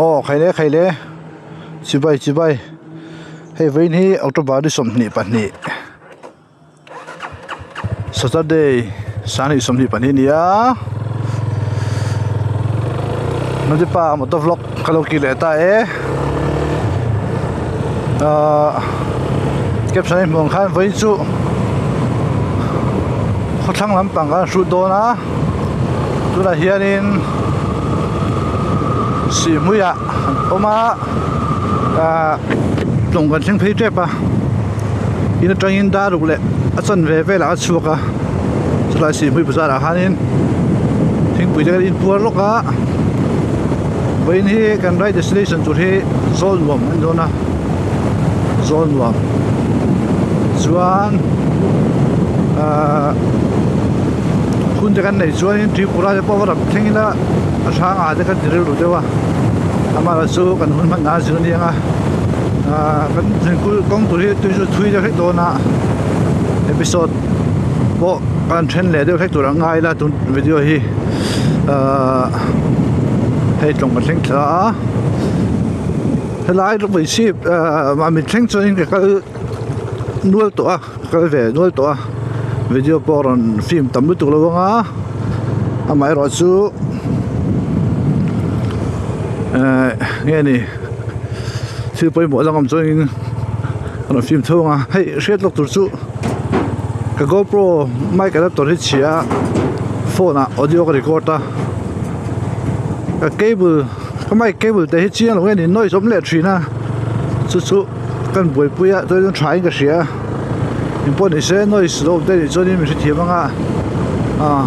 Aw khaile khaile chibai chibai hei vawiin hi October ni 22 Saturday sang 22 a ni a Nadipa motor vlog ka lo kir leh ta e ahh caption a hmuh ang khan vawiin chu khawthlang lampang kan hrut dawn a. Tunah hianin sihhmuiah an awm a ahh tlawng kan thleng phei tep a in atangin dar ruk leh a chanve velah a chhuak a chulai sihhmui bazar ah khanin thingpui te kan inpuar lawk a vawiin hi kan ride destination tur hi zawl nuam a ni dawn a zawl nuam chuan ahh. Hun te kan neih chuanin Tripura te pawh va ram thleng ila a hrang ah te kha ti rilru deuh a amaherawh chu kan hun hman a zir aniang a ahh kan thingkul kawng tur hi tui chu thui deuh hlek dawn a episode pawh kan then leh deuh hlek tur ang ngai ila tun video hi ahh hei tlawng kan thleng thla a helai rawng chhip ahh mahni thleng chuanin ka kal nual tawh a. Kal ve nual tawh a video pawh a rawn film tam lutuk lo ang a amaherawh chu ehh nge ni thil pawimawh dang awm chuanin a rawn film tho ang a hei hriat lawk tur chu ka gopro mic adapter hi chhia a phone ah audio ka record a ka cable ka mic cable te hi chiang lo nge ni noise awm leh thin a chu chu. Kan buaipui a chuan tha in ka hria eng pawh ni se noise lo awm te nih chuan in min hrethiam ang a ah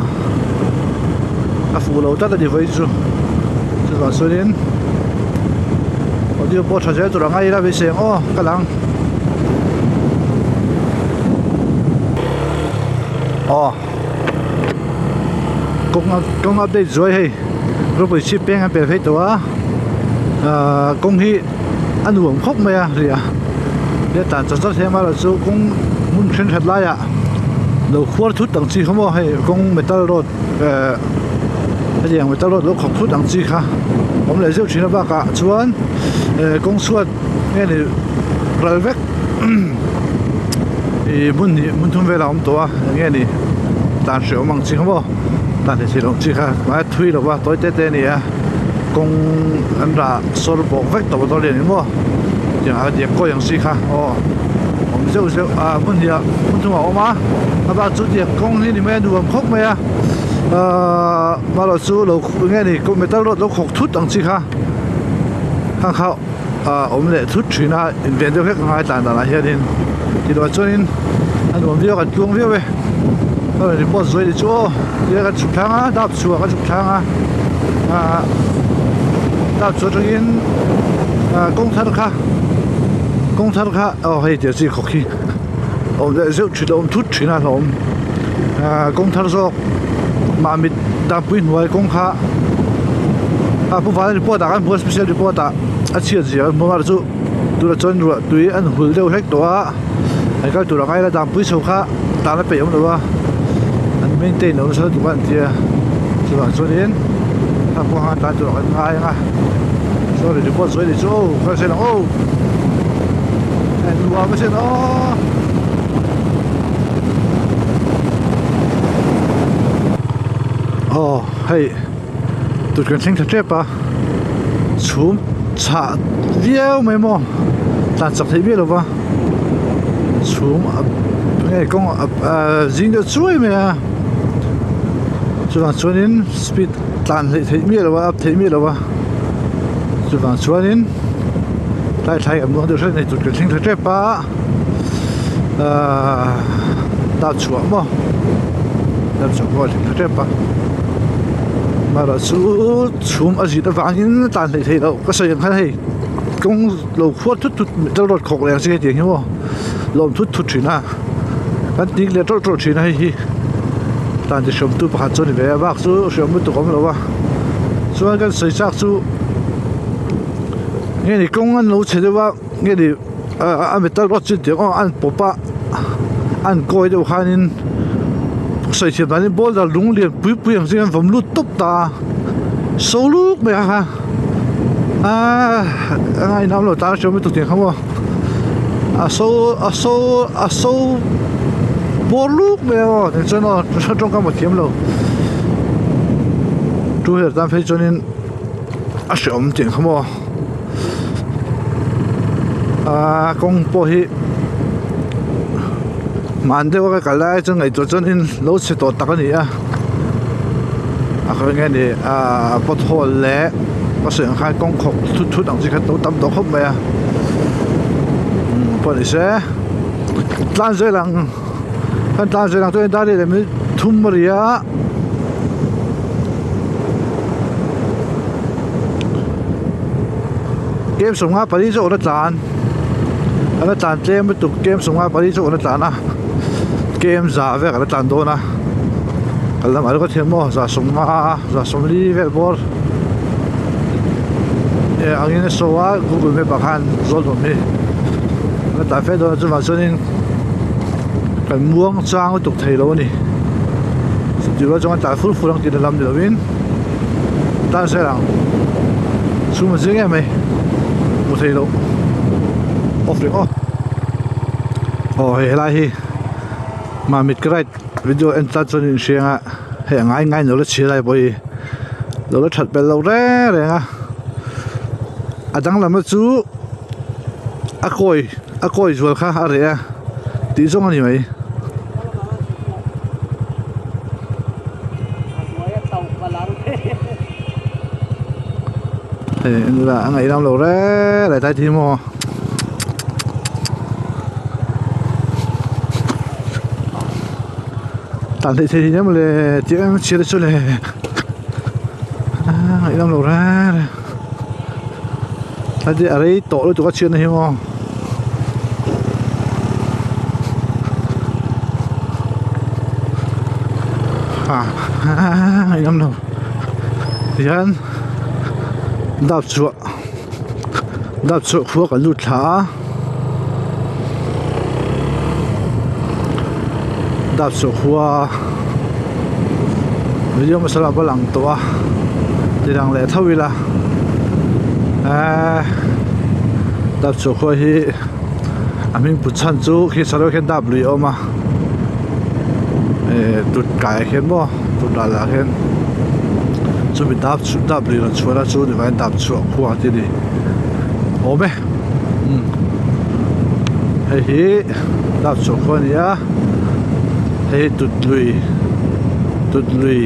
a fuh lo tlat a ni vawiin chu chuvang chuan in audio pawh tha zel tur ang a ila beisei ang aw ka lang aw kawng kawng update zuai hei rawpui chhip peng an pe phei tawh a ah kawng hi. A nuam khawp mai a ria ria tan chawt chawt hian erawh chu kawng hmun thenkhat laiah lo khuar thut ang chi kha maw hei kawng metal road ehh hetiang metal road lo khawk thut ang chi kha awm leh zeuh thin a bakah chuan ehh kawng chhuat nge ni ral vek ih hmun hnih hmun thum velah a awm tawh a eng nge ni tan hreh awm ang chi kha maw tan hreh theih loh ang chi kha hmai a thui lo va tawi te te a ni a. Kawng an rah sawr bawk vek tawh dawn lian maw tiang a diak kawi ang si kha aw awm zeuh zeuh a hmun hnih ah hmun thum ah a awm a a bak chu tiang kawng hi ni mai a nuam khawp mai a ahh marawh chu lo eng nge ni metal rod lo khawk thut ang chi kha khang kha ah awm leh thut thin a inven deuh hlek a ngai tlan danah hianin tih chuanin a nuam viau a kan tluang viau e a rawn report zuai ni chu aw tia kan chhuk thlang a dap chhuah kan chhuk thlang a ah dap chhuah atangin ah kawng thar kha kawng thar kha aw hei tia chi khawk hi awm leh zeuh thin a awm thut thin a hlawm ah kawng thar zawk mahmit danpui hnuai kawng kha a pu val report ah khan hmu a special report ah a chhiat zia kan hmu a chu tunah chuan ruah tui an hul deuh hlek tawh a an kal tur ang aia danpui chho kha tan a peih awm lo a an maintain lo nasa lutuk a an tia chuvang chuanin a kawng ang tan tur ang an ngai ang a sorry report sawi ni chu aw ka hre lo aw nuam a sin aw. Aw hei tut kan thleng thla tep a chhum chhah viau mai maw tlan chak theih miah lova chhum a nge kawng ah zing deuh chuai mai a chuvang chuanin speed tlan hleih theih miah lova up theih miah lova chuvang chuanin tlai thlai kan muang deuh hret a ni tut kan thleng thla tep a ahh dap chhuah maw dap chhuah pawh a thleng thla tep a amaherawh chu chhum a zit avangin tlan hleih theih loh ka sawi ang khan hei kawng lo khuar thut thut metal road khawk leh ang chi hetiang hi maw lawm thut thut thin a kan tik leh tawlh tawlh thin a hei hi tlan ti hreawm tu pakhat chu a ni ve a bak chu hreawm lutuk a awm lo a chuan kan sawi chak chu nge ni kawng an lo chhe deuh a nge ni a metal rod chu tiang aw an pawp a an kawi deuh khanin sawi thiam danin boulder lung lian pui pui ang chu hian vawm lut tawp ta a so luk mai a kha. Aaa a ngainam lo tan hriau lutuk tih kha maw a so a so a so bawr luk mai a aw tichuan aw tawngkam a thiam lo two wheeler tan phei chuanin a hreawm tih kha maw aaa kawng pawh hi hman deuh a ka kal lai chuan ngaihtuah chuanin lo chhe tawh tak a ni a a khawi nge ni aaa pothole leh ka sawi ang khan kawng khawk thut thut ang chi kha to tam tawh khawp mai a umm pawh ni se tlan zel ang kan tlan zel ang chuan dar leh minute thum a ri a. Game sawmnga pali chu awrh a tlan a la tlan tlem lutuk game sawmnga pali chu awrh a tlan a game za vel a la tlan dawn a kal lamah erawh ka thiam maw za sawmnga za sawmli vel bawr eh angin a show a google map ah khan zawl nuam hi a la tlan fe dawn a chuvang chuanin kan muang chang lutuk thei lo a ni chutih rual chuan tlan fur fur ang tihna lam ni lovin. Tan zel ang chhung a zing em mai hmu thei loh off reng aw aw hei helai hi mamit ka ride video en tan chuan in hriang a hei a ngai ngai lo la chhir lai pawh hi lo la that belh loh reng reng a a danglam na chu a kawi a kawi zual kha a reh a tih zawng a ni mai. Hei la a ngaih lam lo reng reng tlai thi maw tan theih thei hle mawle tih em chhir chu le a ngaih lam lo reng reng tlai te a rei tawh lutuk a chhiatna hi maw. Ah ngaihnawm lo tihian dap chhuah dap chhuah khua kan lut thla a dap chhuah khua video hmasa lamah pawh a lang tawh a ti lang leh tho ila eee dap chhuah khua hi a hming put chhan chu khi saruai khian dap lui a awm a. Eh tut kai ah hian maw tut ral ah hian chumi dap chhuah dap lui rawn chhuah na chu ni mai dap chhuah khua te ni awm e umm hei hi dap chhuah khua a ni a hei hi tut lui tut lui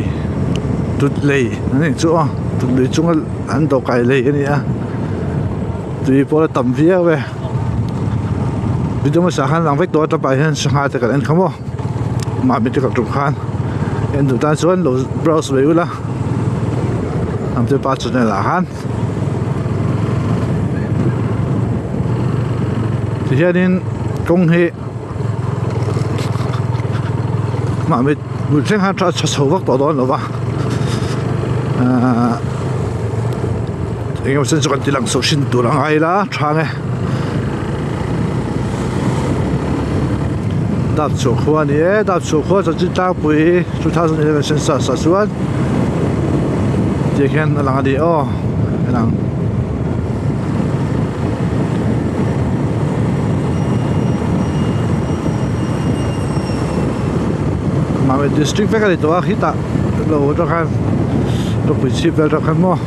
tut lei an tih chu aw tut lui chunga an dawhkai lei a ni a tui pawh a tam viau e. Video hmasa khan lang vek tawh a tapa hian sangha te kan en kha maw mahni te kal tum khan en duh tan chuan lo browse ve ula hnamte pa channel ah khan tihianin kawng hi mahni bul thleng khan tha chho vak tawh dawn lo va ahh eng emaw chen chu kan ti lang chho hrin tur a ngai ila tha nge dap chhuah khua a ni e dap chhuah khua chanchin tlangpui 2011 census ah chuan tiang hian a lang a ni aw a lang. Mamit district vek a ni tawh a khitah lo atang khan rawpui chhip vel atang khan maw.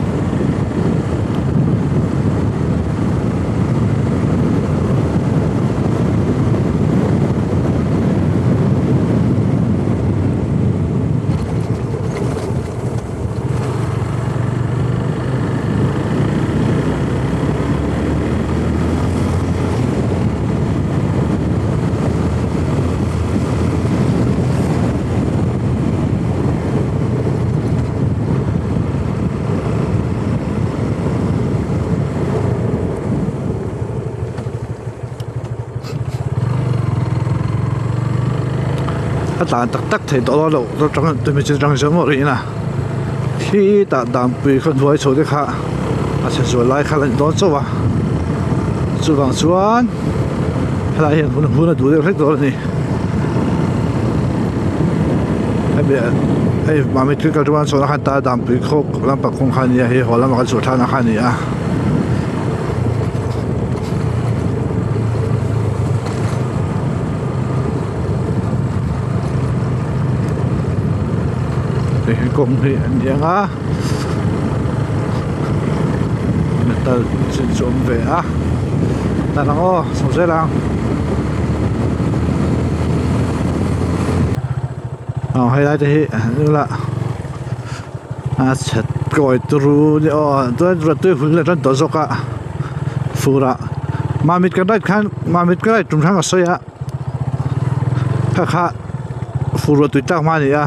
A tlan tak tak thei tawh lo atang tumi chu atang zawng rih a khitah danpui khaw hnuai chho te kha a chhe zual lai kha la ni dawn chauh a chuvang chuan helai hian hun hun a duh deuh hlek dawn a ni hemi hei mahni thil kal ṭuma an chhuahna khan ta danpui khaw lampang kawng kha a ni a hei haw lama kan chhuah thlakna kha a ni a. kawng hi a ni ang a metal chin chu a awm ve a tan ang aw chho zel ang aw helai te hi ila a chhe kawi turu ni aw chuan ruahtui hul leh tan tawh zawk a fur ah mamit kan ride khan mamit ka ride tum khan ka sawi a. Kha kha fur ruah tui tlak hma a ni a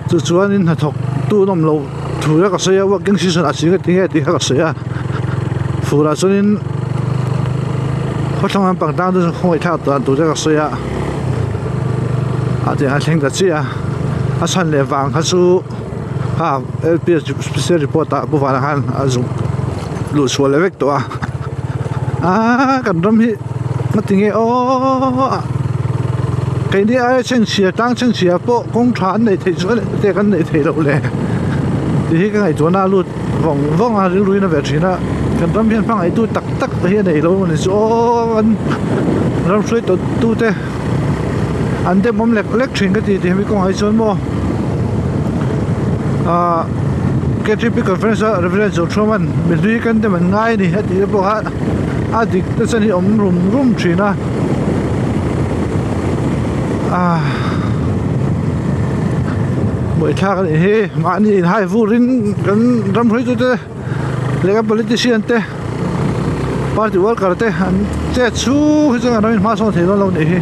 chu chuanin hnathawk tu an awm loh thu te ka sawi a working season a ching a ti nge tih kha ka sawi a fur ah chuanin khawthlang lampang tan te chu khawngaih thlak dan tur te ka sawi a a tiang a thleng ta chiah a a chhan leh vang kha chu kha L P S special report ah pu vana khan a zuk luh chhuah leh vek tawh a. Aaa kan ram hi nga ti nge aww keini aia chhengchhia tlang chhengchhia pawh kawng tha an neih theih chuan eng te kan neih theih loh le tih hi ka ngaihtuahna a lut vawng vawng a rilru in a ve thin a kan ram hian hmangaihtu tak tak te hi a neih lo a ni chu aww an ram hruai tawh tu te an demawm lek lek thin ka ti tih hemi kawngah hi chuan maw ahh K_T_P conference a Reverend Zothruaman mihlui kan dem an ngai a ni a tih te pawh kha a dik te chuan hi awm rum rum thin a ahh buaithlak a nih hi mahni inhai vurin kan ram hruaitu te. Leh kan politician te party worker te an chet chhung hi chuan an ram in hma sawn thei dawn lo nih hi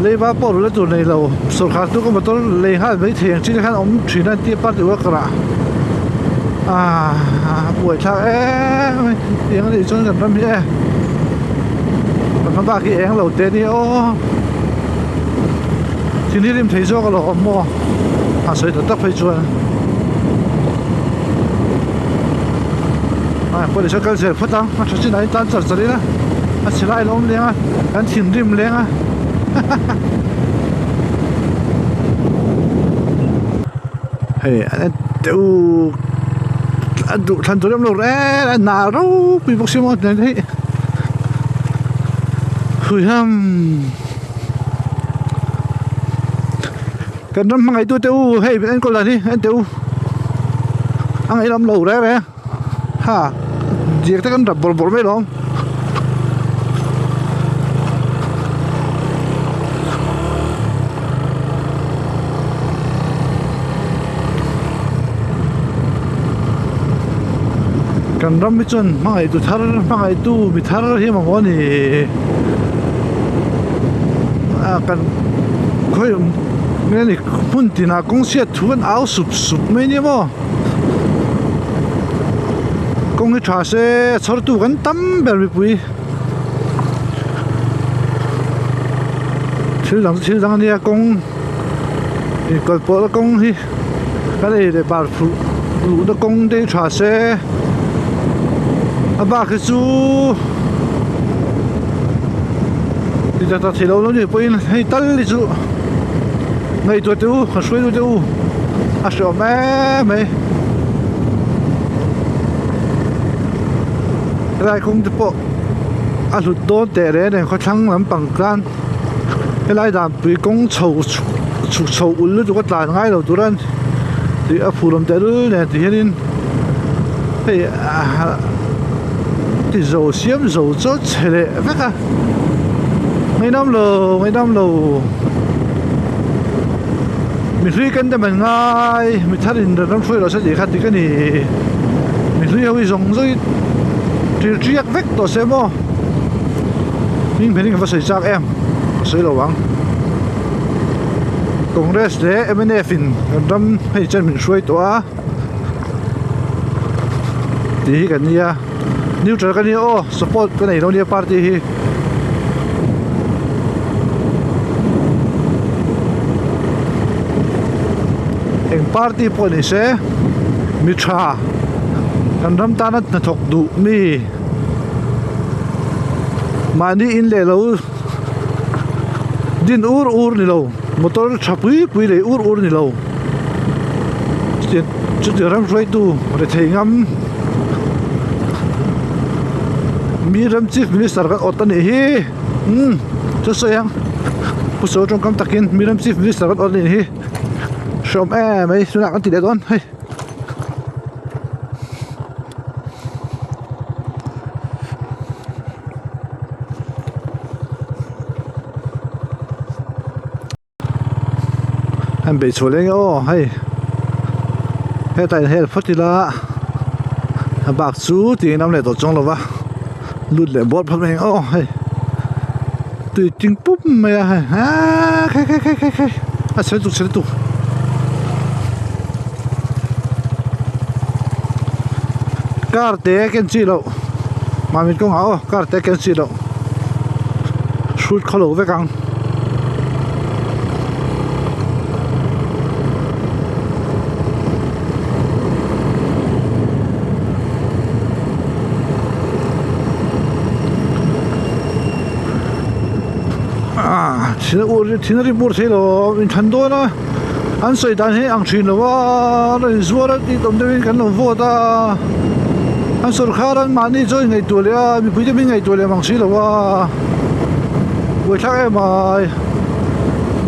leiba pawh rulh a tur nei lo sawrkhar chu ka motor lei nghal mai thei ang chi te khan a awm thin a an tia party worker ah aaa buai thlak em mai tiang a nih chuan kan ram hi e kan hma bak hi eng lo te ania aw thil hi rim thei zawk alawm maw. A sawi tak tak phei chuan a police a kal zel phawt ang a tha chin ah hian tan char char ila a chhe lai a lo awm leng a kan thinrim leng a hei a teuh a duh thlan tur em lo reng a nal ropui bawk sia maw hei huiham. Kan ram hmangaih tute u hei min enkawl dan hi en teh u a ngaihlam lo reng reng ha diak te kan rap bawrh bawrh mai alawm. Kan ram hi chuan hmangaih tu thar hmangaih tu mi thar hi mamawh a ni a kan khawi nge ni hmun tinah kawng chhiat thu an au sup sup mai nia maw kawng hi tha se chhawr tu kan tam ber mipui thil dang thil dang ania kawng inkawlpawhna kawng hi. Kan ei leh bar phurh luhna kawng te hi tha se a bak hi chu ti tak tak theih loh lo nih pawhin hei tal hi chu ngaihtuah teh u ka hruai deuh teh u a hreawm em mai helai kawng te pawh a hlut dawn teh reng reng khawthlang lampang tan. Helai danpui kawng chho chhuk chho ul lutuk a tlan ngai lo tur a tih a phur awm tehlul nen ti hianin hei ah ti zo siam zo chu a chhe leh vek a ngaihnawm lo ngaihnawm lo mihlui kan dem an ngai mi thar in ram hruai loh se tih kha dik a ni mihlui ho hi zawng zawng hi tir tiak vek tawh se maw. Hming hmel in ka va sawi chak em ka sawi lo ang Congress leh mnf in kan ram hei chuan min hruai tawh a tih hi kan nia neutral ka nia aw support ka nei lo nia party hi. Eng party pawh ni se mi tha kan ram tana hnathawk duh mi. Mahni in leh lo din ur ur ni lo motor tha pui pui leh ur ur ni lo chuti ram hruaitu rethei ngam mi ram chief minister kan awt a nih hi umm chu sawi ang pu sawi tawngkam takin mi ram chief minister kan awt a nih hi. Hreawm em mai tunah kan ti leh dawn hei. An beih chhuah leh nge aw hei hetah in hel phawt ila a bak chu tiin an awm leh tawh chuang lo va lut leh bawt phawt mai ang aw hei tui ting pup mai a hei aaa khai khai khai khai khai a chhe lutuk chhe lutuk. Car te ken chi loh mahni kawngah aw car te ken chi loh hrut khaw lo vek ang. Ah thil ur thil ri bur thei lo inthan dawn a an sawi dan hi ang thin lo a an rawn inzuar a tih tawm deuhin kan lo vote a an sawrkhar an mahni chu a inngaihtuah leh a mipui te min ngaihtuah leh mang si lo a buaithlak em ai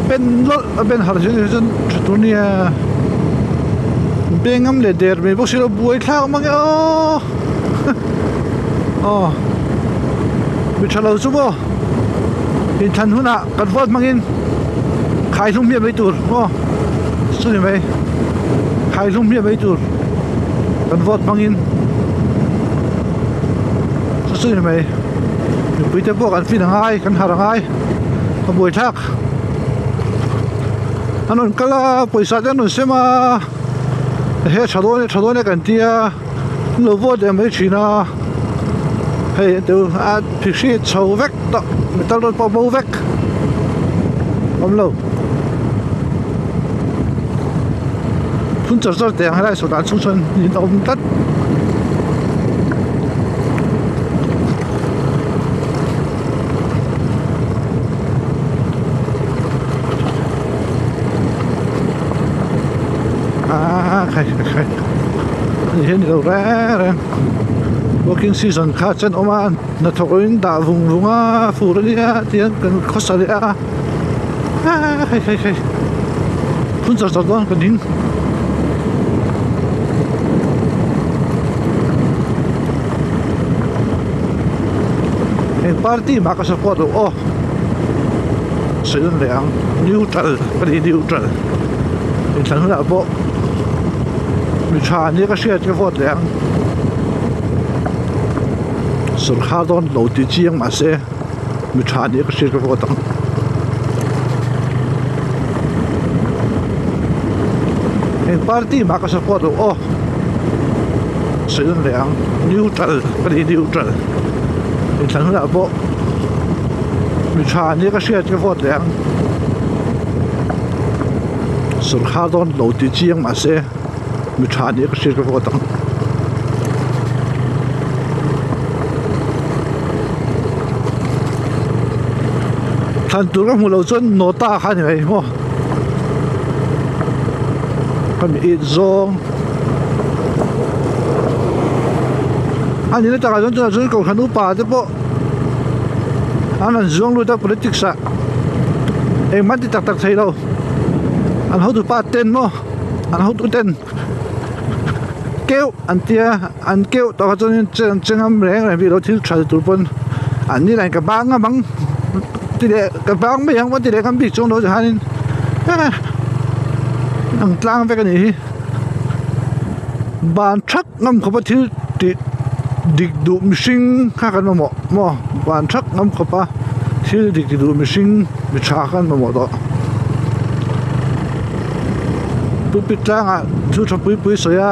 ben lawlh a ben harh hi chuan tha tur nia beng ngam leh der mai bawk si lo buaithlak mang e aw aw mi tha lo chu maw inthlan hunah kan vote hmangin khai hlum hian mai tur maw chuni mai khai hlum hian mai tur kan vote hmangin chu chuni mai mipui te pawh kan fin a ngai kan harh a ngai a buaithlak an rawn kal a pawisa te an rawn sem a he tha dawn e tha dawn e kan tia. An lo vote leh mai thin a hei an tih a phihri chho vek tawh metal rod pawh a bo vek awm lo phun char char teh ang helai saw dan chhung chuan in a awm tlat. Ah khai khai khai ani hian ilo reng reng working season kha chuan awm a hnathawk in dah vung vung a fur ania tihian kan khawsa leh a ah khai khai khai phun char char dawn ka ding. Eng party mah ka support loh aw sawi dawn leh ang neutral ka ni neutral inthlan hunah pawh mi tha nia ka hriat ka vote leh ang sawrkhar dawn lo tih chiang mahse mi tha nia ka hriat ka vote ang. Eng party mah ka support loh aw sawi dawn leh ang neutral ka ni neutral inthlan hunah pawh mi tha nia ka hriat ka vote leh ang sawrkhar dawn lo tih chiang mahse mi tha nia ka hriat ka vote ang. Thlan tur ka hmuh loh chuan nota kha a ni mai maw ka mi it zawng a nihna takah chuan tunah chuan kohhran upa te pawh an rawn zuang lut a politics ah engmah an ti tak tak thei lo an hotu pa ten maw an hotu ten keuh an tia an keuh tawh kha chuan in che ngam reng reng bik lo thil tha tur pawn an ni lah ka bang ngam ang ti leh ka bang mai ang ti leh ngam bik chuang lo ti hianin ang tlang vek a nih hi ban thak ngam khawp a thil tih dik duh mihring kha kan mamawh maw ban thak ngam khawp a thil dik ti duh mihring mi tha kha kan mamawh tawh pulpit tlangah thu tha pui pui sawi a.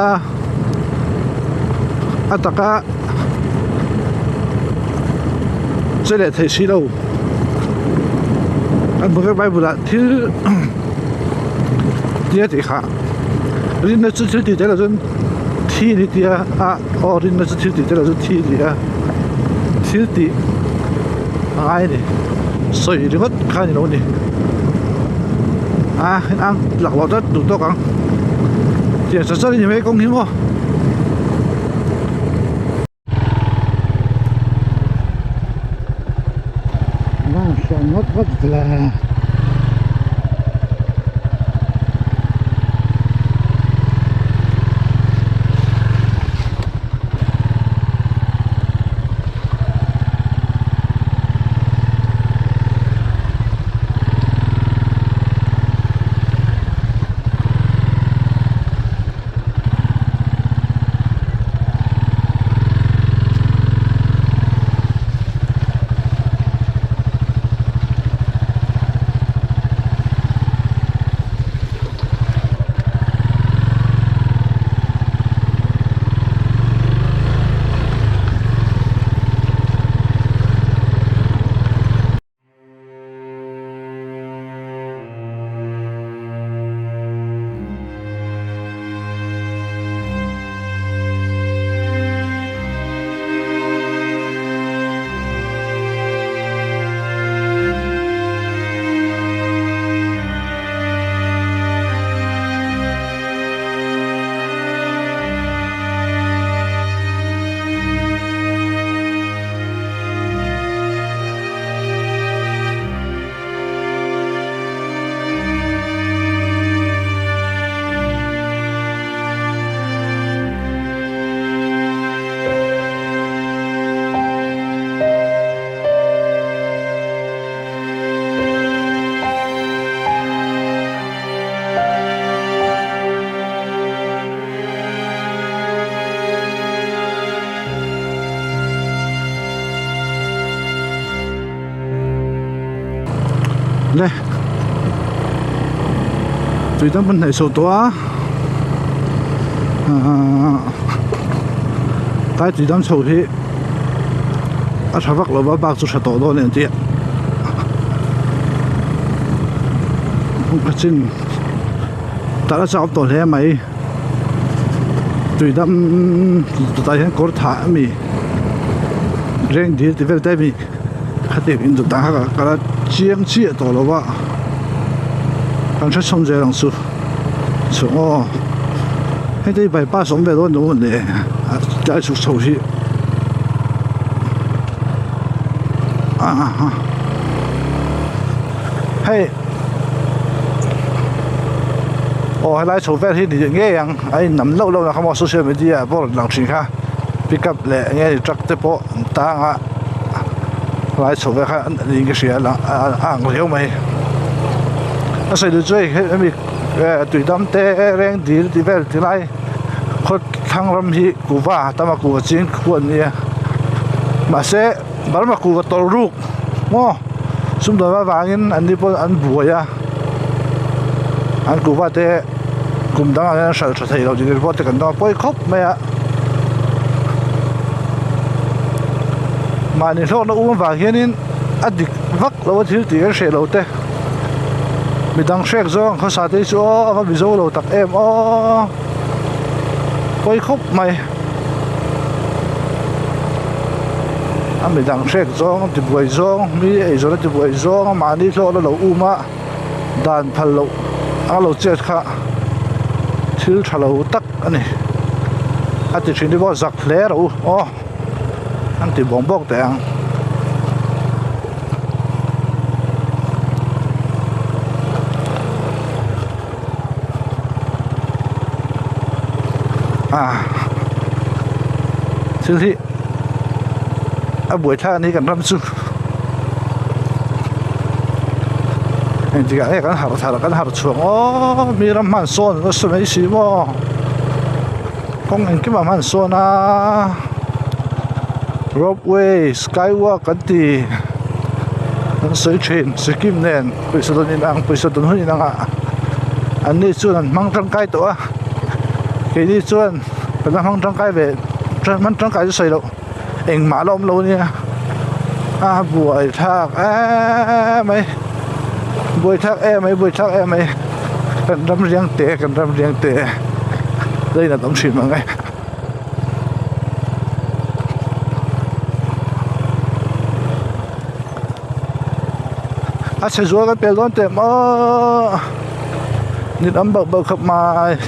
A taka che leh theih si lo an hmu vek bible ah thil tia tih kha rinna chu thil tih tel ah chuan thi a ni tia a aw rinna chu thil tih tel ah chuan thi a ni a thil tih a ngai a ni sawi ringawt kha a ni lo a ni a ang laklawh tlat duh tawk ang. Tiang char char a ni mai kawng hi maw. Vang hran ngawt ngawt vela. Le tui tam kan hnaih chho tawh a ahh tlai tui dam chho hi a tha vak lo va bak chu tha tawh dawn a ni ang tih a chin tah a chak tawh hle mai tui dam tah hian kawr thah a mi reng dil tih vel te a mi. Khatiang in duh dan kha ka la chiang chiah tawh lo a kan hre chhawm zel ang chu chu aw hei te hi bypass awm ve dawn lo mawn le a tlai chhuk chho hi a hei aw helai chho vel hi ni ngei ang a in nam loh loh na kha maw social media ah pawh a rawn lang thin kha pickup leh eng nge ni truck te pawh an tang a. Lai chho vel kha niin ka hria a ang riau mai a sawi duh chu hei hemi tui dam te reng dil tih vel ti lai khaw thlang ram hi kuhva tama kuhva ching khu an nia mahse Burma kuhva tawlh ruk maw sumdawn avangin an ni pawh an buai a an kuhva te kum dangah hian an hralh tha thei lo tih report te kan dawng a pawi khawp mai a. Mahni hlawkna um avang hianin a dik vak lo a thil tih kan hreh lo te midang hrek zawng ang khawsa te hi chu aw a va mizo lo tak em aw pawi khawp mai a midang hrek zawng a tibuai zawng mi eizawn a tibuai zawng a mahni hlawkna lo um a dan phal loh a lo chet kha thil tha lo tak a ni a ti thin hi pawh zak hle rawh u aw an ti bawng bawk teh ang. Ah thil hi a buai thlak a ni kan ram chu engtikah nge kan harh thar kan harh chhuak aw mi ram hman sawn nasa mai si maw. Kawng engkim ah hman sawn a rope way sky walk an ti an sawi thin Sikkim nen pawisa dawn inang pawisa dawn hun inang ah an ni chuan an hmang tangkai tawh a keini chuan kan la hmang tangkai ve hmang tangkai chu sawi loh engmah la awm lo ania a buai thlak emai buai thlak emai buai thlak emai kan ram riang te kan ram riang te lei nat awm thin mang e. A chhe zual kan pel dawn teh maw nit an bauh bauh khawp mai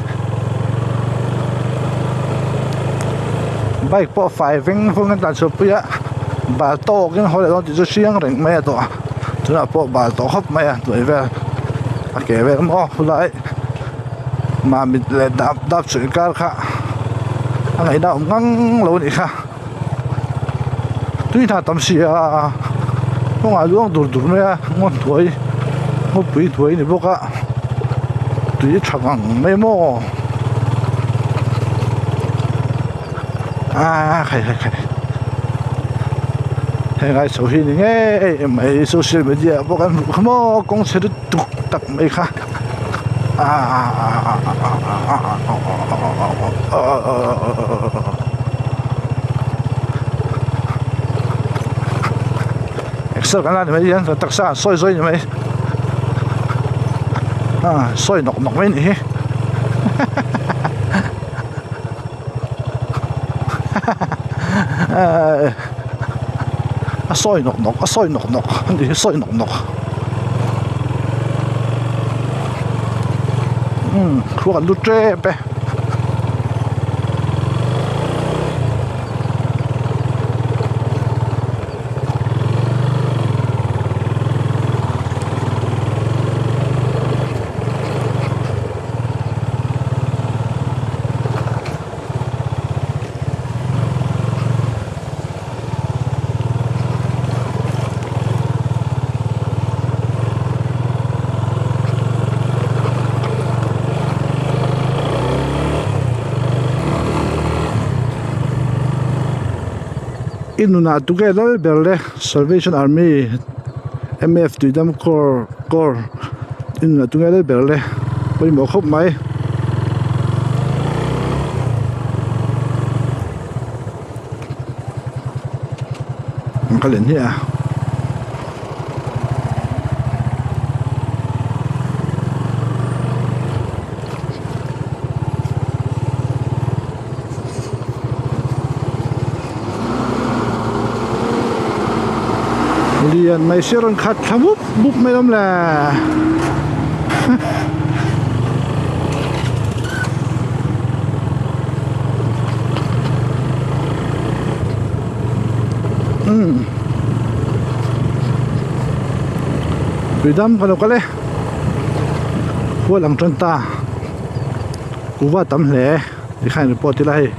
bike pawh fai veng vung an tlan chhuah pui a bal tawk in haw leh dawn tih chu hriang reng mai a tawh tunah pawh bal tawh khawp mai a hnuai vel a ke vel maw khulai mamit leh dap dap chu inkar kha a ngaihna awm ngang lo a nih kha. Tui hna tam si a kawngah luang dur dur mai a ngaw hnuai ngawpui hnuai a ni bawk a tui a tha ngang mai maw aaa khai khai khai henglai chho hi ni ngei mai social media ah pawh kan hmuh kha maw kawng chhe lutuk tak mai kha aaa. Excel kan la ni mai hian taksa an sawi zawi ni mai a sawi nawk nawk mai a nih hi a sawi nawk nawk a sawi nawk nawk a nih hi sawi nawk nawk umm khua kan lut tep e. I nunah tuke lal ber le Salvation Army. M_F Tuidam Corps Corps in a tunge lai ber le pawimawh khawp mai. Ka len hi a. Lian mai sia rawn khat thla mup mup mai awm le. Umm Tuidam ka lo kal e Hual ang tan ta Kuva tam hle tikhan report ila hei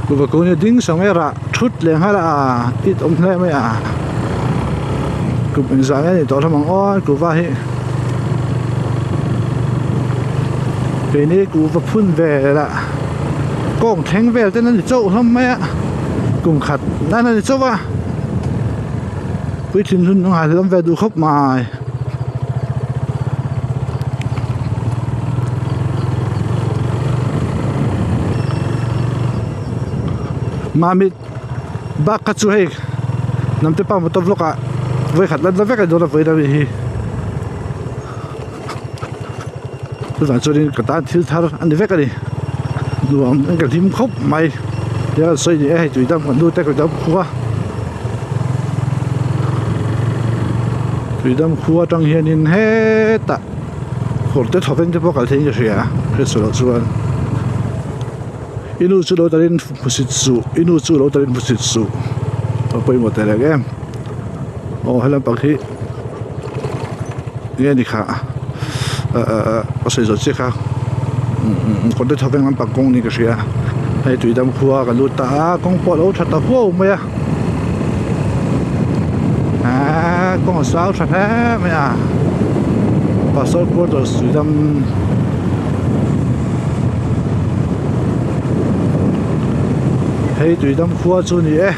Kuva kung hi ding sang mai rah thut leh nghal a it awm hle mai a kum engzah nge ni tawh hlawm ang aw Kuva hi keini Kuva phun vel ah kawng thleng vel ten a ni chauh hlawm mai a kum khat nan a ni chauh a puitling hun a nghahhlelh awm ve duh khawp mai. Mamit bak kha chu hei hnamte pa motor vlog ah vawikhat lan na vek a ni dawn a vawiin ami hi chuvang chuanin ka tan thil thar a ni vek a ni nuam ka hlim khawp mai tia kan sawi ni e hei tuidam kan nu te tuidam khua tuidam khua atang hianin hetah kawr te thawveng te pawh kal theiin ka hria hriat loh chuan i nu chu lo tarin hmusit suh i nu chu lo tarin hmusit suh a pawimawh teh reng em aw he lampang hi nge ni kha ahh a sawi zawh chiah kha kawr te thawveng lampang kawng niin ka hria hei tuidam khua ka lut ta a kawng pawh a lo tha ta huau mai a ahh kawng a zau tha hle mai a pastor quarters tuidam hei tuidam khua chu a ni e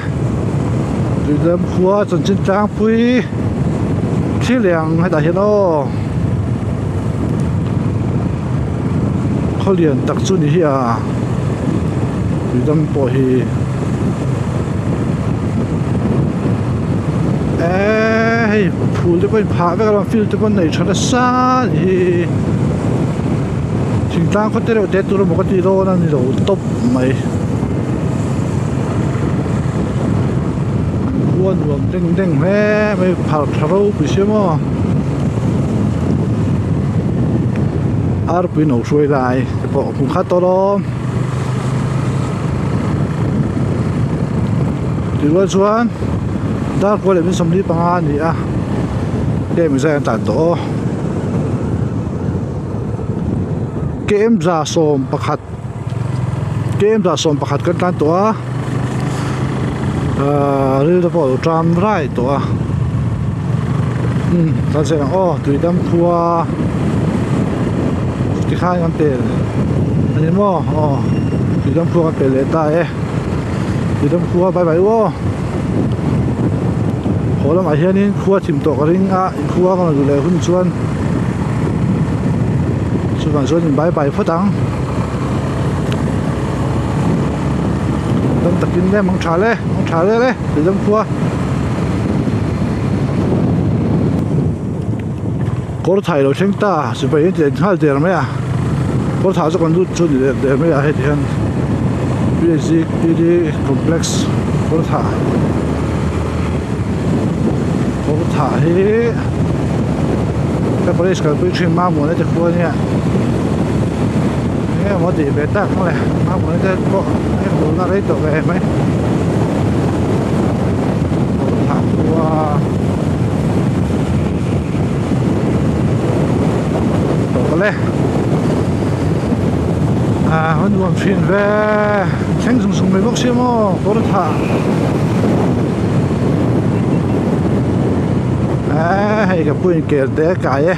tuidam khua chanchin tlangpui thil eng hetah hian aw khaw lian tak chu ni hi a tuidam pawh hi eee hei phul te pawh in phah vek alawm field te pawh an nei tha nasa a ni hi thingtlang khaw te reuh te tur emaw ka tih dawn a ni lo tawp mai. Khua nuam deng deng hle mai phar tha ropui sia maw arpui no hruai lai te pawh hmu khat tawh lawm tirual chuan dar kual leh min 45 a ni a heng mizai an tlan tawh aw km 111 Tlem dah 11 kan tlan tawh a ahh rilru pawh a lo tram rai tawh a umm kan sawi ang aw tuidam khua tikhan kan pel a ni maw aw tuidam khua kan pel leh ta e tuidam khua bye bye u aw haw lamah hianin khua thim tawh ka ring a khua ka rawn luh leh hun chuan chuvang chuan in bye bye phawt ang. Dam takin le mang tha le mang tha le le tuidam khua kawr thai lo thleng ta sipai an tih nghal der mai a kawr thah chu kan lut chu ni leh der mai a heti hian P_H_D complex kawr thah kawr thah hi ka college kalpui thin mamawh na te khua ania. Eng emaw tih ve tak ang le mamawh te pawh a hmuhna rei tawh ve mai thah khua tawh le ah a nuam thin ve thleng zung zung mai bawk sia maw kawr thah eh hei ka pu in kel te a kai e.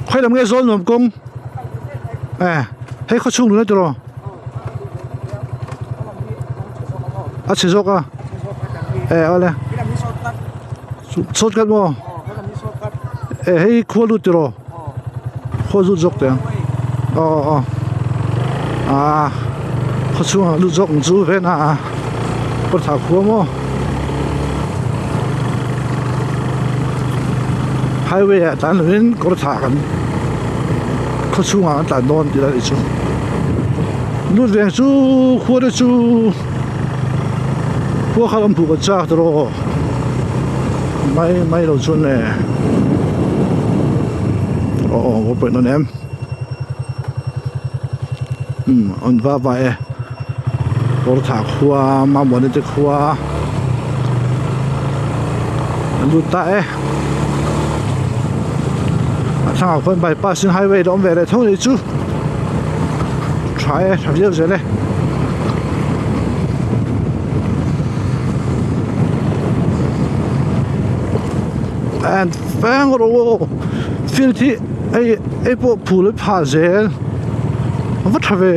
Khawi lam nge zawl nuam kawng eh hei khaw chhung nula tiraw. A chhe zawk a e awle shortcut maw e hei khua lut tiraw khua lut zawk teh ang aw aw aw ah khaw chhungah lut zawk ang chu ven a kawrthah khua maw highway ah tlan lovin kawrthah kan khaw chhungah kan tlan dawn tih lai chu. Lut veng chu khua te chu khua kha kan hmuh kan chak ta rawh mai mai lo chuan le aw aw va pawih nawn em umm an va va e kawrthah khua mamawna te khua an lut ta e a thlangah khuan bypass in highway la awm ve leh tho anih chu tha e tha viau zel e. And feng rawh aw field hi hei hei pawh phul a phah zel a va tha ve.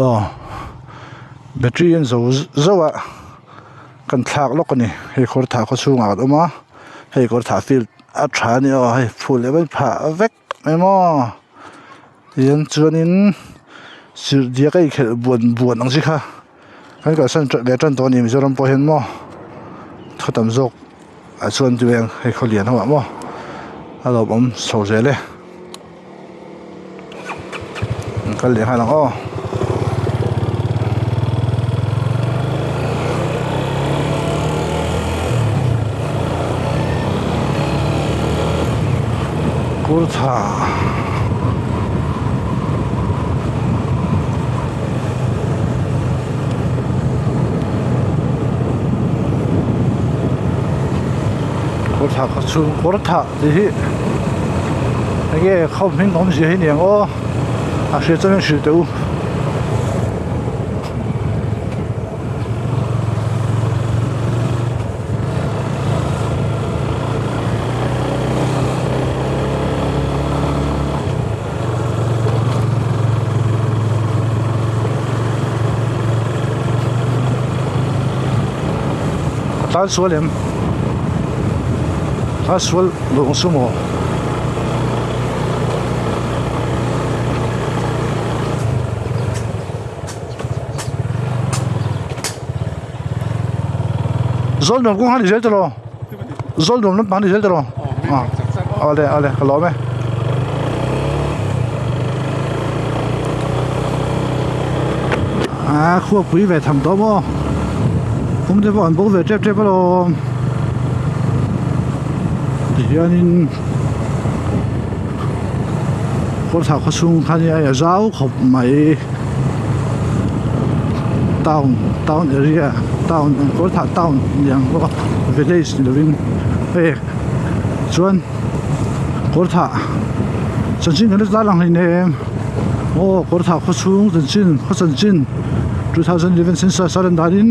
Aw battery an zo zauh a kan thlak lawk a ni hei kawr thah khaw chhungah kan awm a hei kawr thah field a tha a ni aw hei phul leh mai phah vek mai maw tihian chuanin sirhdiak a inkhelh buan buan ang chi kha kan kalsan ve tan tawh a ni Mizoram pawh hian maw khaw tam zawk ah chuan ti veng hei khaw lian ho ah maw a lawmawm chho zel e. An kal leh nghal ang aw. Kurtha Kurtha kha chu Kurtha tih hi enge khawm hming awmzia hi niang aw a hria chuan hrilh teh u. A tlan sual em a sual lawng chu maw. Zawl nuam kawng kha ni zel ta lo zawl nuam lampang ni zel ta lo awle awle ka lawm e. A khuapui ve tham tawh maw kawng te pawh an bo ve tep tep alawm tihianin kawrthah khaw chhung khan hi a zau khawp mai town town area town kawrthah town ni ang bawk a village ni lovin hei chuan kawrthah chanchin kan la tlar ang hleinem aw kawrthah khaw chhung chanchin khaw chanchin 2011 census a rawn danin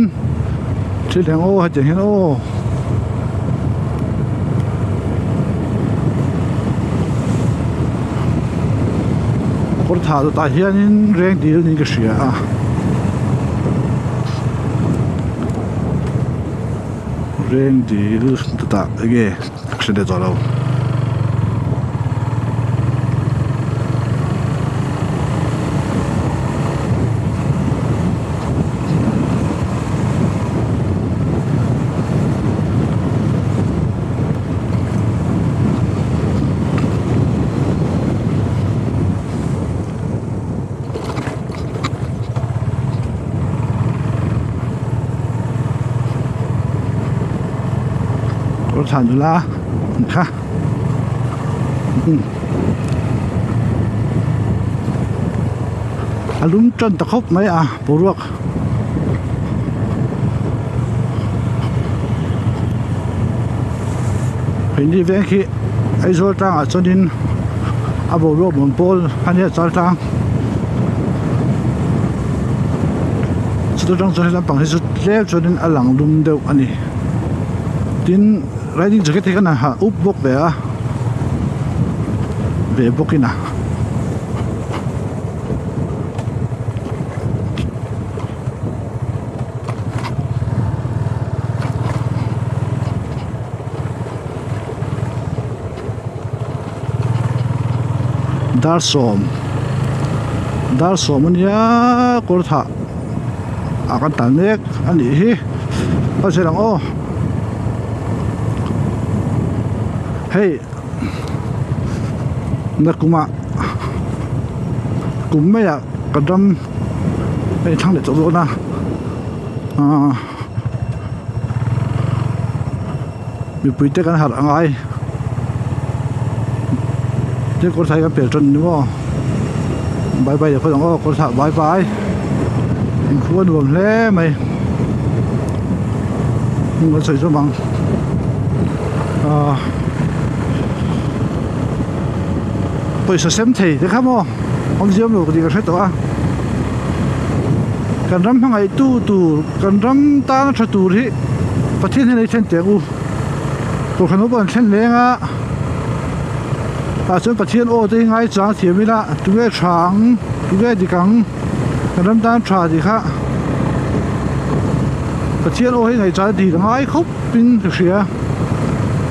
thil eng aw hetiang hian aw. Kawrthah tah hianin reng dil niin ka hria a reng dil chutah enge ka hre leh tawh lo. Kawr thlan nula an kha a lum tan ta khawp mai a boruak. Hindi veng khi Aizawl tlangah chuanin a boruak mawn pawl a nia chal tlang chuta tang chuan he lampang hi chu tlem chuanin a lang lum deuh a ni tin riding jacket hi kan han ha up bawk ve a ve bawkin a. Dar sawm dar sawm ania kawr thah ah kan tan mek a nih hi a zir ang aw hei nakumah kum maiah ka ram a inthlang leh tawh dawn a ahh mipui te kan harh angai tin kawr thai kan pel tan ni maw bye bye leh phawt ang aw kawr thah bye bye inkhua nuam hle mai hmun kan sawi zawm ang ahh pawisa sem thei te kha maw awmzia awm lo tih ka hre tawh a kan ram hmangaih tu tur kan ram tana tha tur hi Pathian hian ei thlen teh ang u kohhran ho pawh an thlen leng a tah chuan Pathian aw te hi ngai chang thiam ila tunge tha ang tunge dik ang kan ram tan tha tih kha Pathian aw hi ngaihchah dil a ngai khawp in ka hria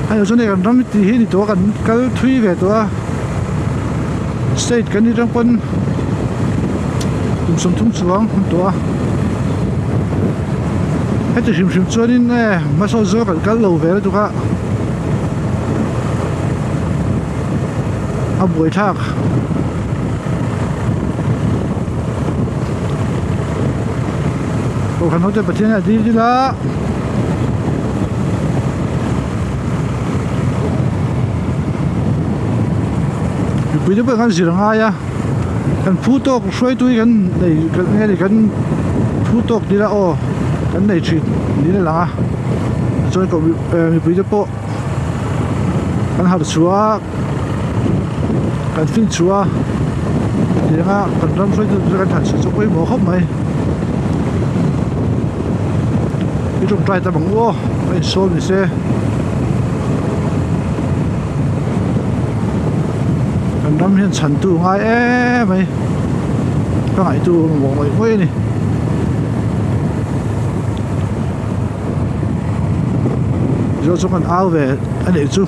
hei chuan hei kan ram tih hi ni tawh a kan kal thui ve tawh a state kan nih atang pawn kum 30 chuang an tawh a heti hrim hrim chuanin e hmasawn zawk kan kal lo ve lutuk a a buaithlak. Kohhran hote Pathian hian a dil dil a. Mipui te pawh kan zir a ngai a kan phu tawk hruaitu hi kan nei kan nge ni kan phu tawk dil a aw kan nei thin niin a lang a chuan mipui te pawh kan harh chhuah a kan fin chhuah a tiang a kan ram hruaitu te kan than chhuah chu pawimawh khawp mai i tawngtai tam ang u aw a insawn ni se kan ram hian chhan tu ngai em mai ka ngaihtu mamawh ngawih ngawih a ni. Zo chu kan au ve a nih chu.